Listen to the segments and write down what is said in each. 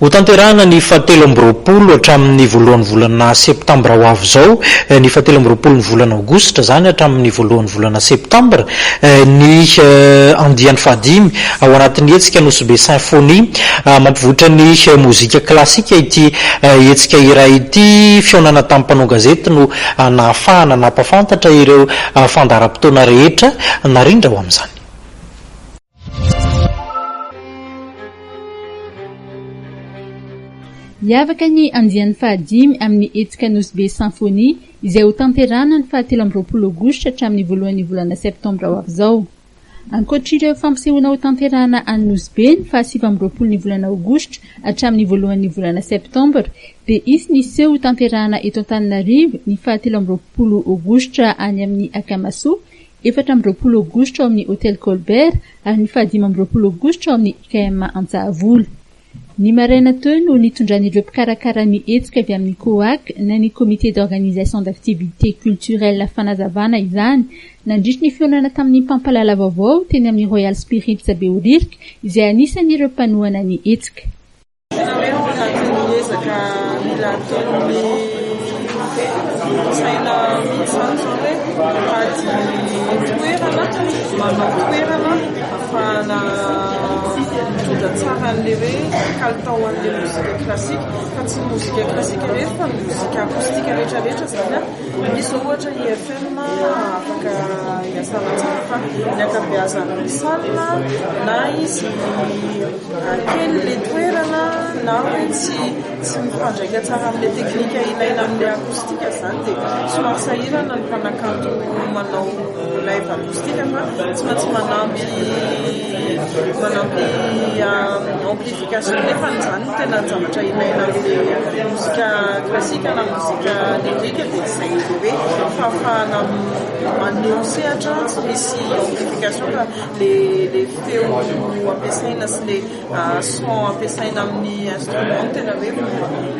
Hotanterahina ny fahatelo amby 20 hatramin'ny voalohan'ny volana septambra ho avy izao, ny fahatelo amby 20 ny volana aogositra izany hatramin'ny voalohan'ny volana septambra, ny andiany fahadimy ao anatin'ny hetsika Nosy Be Symphonie. Mampivoitra ny mozika klasika ity hetsika iray ity. Fihaonana tamin'ny mpanao gazety no nahafahana nampahafantatra ireo fandaharam-potoana rehetra narindra ho amin'izany. Hiavaka ny andiany fahadimy amin'ny hetsika Nosy Be Symphonie izay hotanterahana ny fahatelo amby 20 aogositra hatramin'ny voalohan'ny volana septambra ho avy izao. Ankoatr'ireo fampisehoana hotanterahana any Nosy Be ny faha-29 ny volana aogositra hatramin'ny voalohan'ny volana septambra dia hisy ny seho hotanterahana eto Antananarivo ny fahatelo amby 20 aogositra any amin'ny Akamasoa 24 aogositra ao amin'ny Hotel Colbert ary ny faha-25 aogositra ao amin'ny IKM Antsahavola. Ny maraina teo no nitondran'ireo mpikarakara ny hetsika avy amin'ny COAC na ny Comité d'Organisation d'Activités Culturelles fanazavana izany nandritry ny fihaonana tamin'ny mpampahalala vaovao teny amin'ny Royal Spirits Behoririka izay anisan'ireo mpanohana ny hetsika. Tena hoe ao anatin'ny ezaka mila ataon'ny kolontsaina mihitsy izany izao hoe mitady toerana, manao toerana ahafahana mitondra tsara an'ilay hoe kalitao an'ilay mozika klasika. Fa tsy ny mozika klasika irery fa ny mozika acoustique rehetra rehetra izany an. Misy izao ohatra IFM afaka hiasana tsara fa ny ankabeazan'ny salle na izy kely ilay toerana na hoe tsy tsy mifandraika tsara amin'ilay teknika ilaina amin'ilay acoustique izany dia somary sahirana ny mpanakanto manao live acoustique fa tsy maintsy manampy manampy amplification nefa izany no tena zavatra ilaina amin'ilay mozika classique na mozika lyrique dia izay ilay hoe fahafahana maneho sehatra tsy misy amplification fa ilay feo ampiasaina sy ilay son ampiasaina amin'ny instrument no tena hoe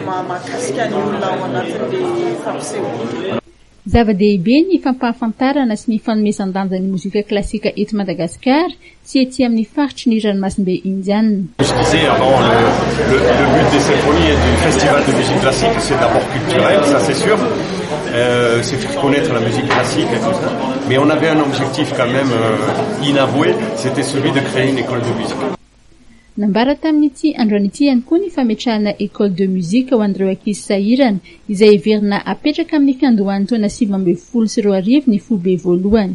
mahakasika ny olona ao anatin'ilay fampisehoana. Zava-dehibe ny fampahafantarana sy ny fanomezan-danja ny mozika klasika eto Madagasikara sy ety amin'ny faritry ny ranomasimbe Indiana. Je disais avant, le, le, le but des symphonies et du festival de musique classique, c'est d'abord culturel, ça c'est sûr. Euh, c'est faire connaître la musique classique et tout ça. Mais on avait un objectif quand même euh, inavoué, c'était celui de créer une école de musique. Nambara tamin'ity androany ity ihany koa ny fametrahana école de musique ho an'ireo ankizy sahirana, izay heverina hapetraka amin'ny fiandohan'ny taona 2019 ny foibe voalohany.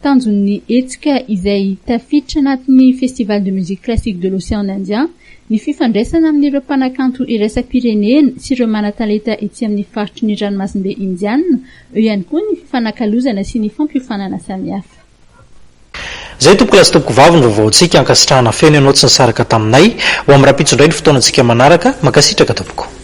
Tanjon'ny hetsika izay tafiditra anatin'ny Festival de musique classique de l'Océan Indien ny fifandraisana amin'ireo mpanakanto iraisam-pirenena sy ireo manan-talenta ety amin'ny faritry ny ranomasimbe Indiana, eo ihany koa ny fifanakalozana sy ny fampiofanana samihafa. Zay tompokolahy sy tompokovavy ny vaovaontsika, ankasitrahana feno ianao tsy nisaraka taminay. Ho amin'ny rahampitso indray ny fotoanantsika manaraka, mankasitraka tompoko.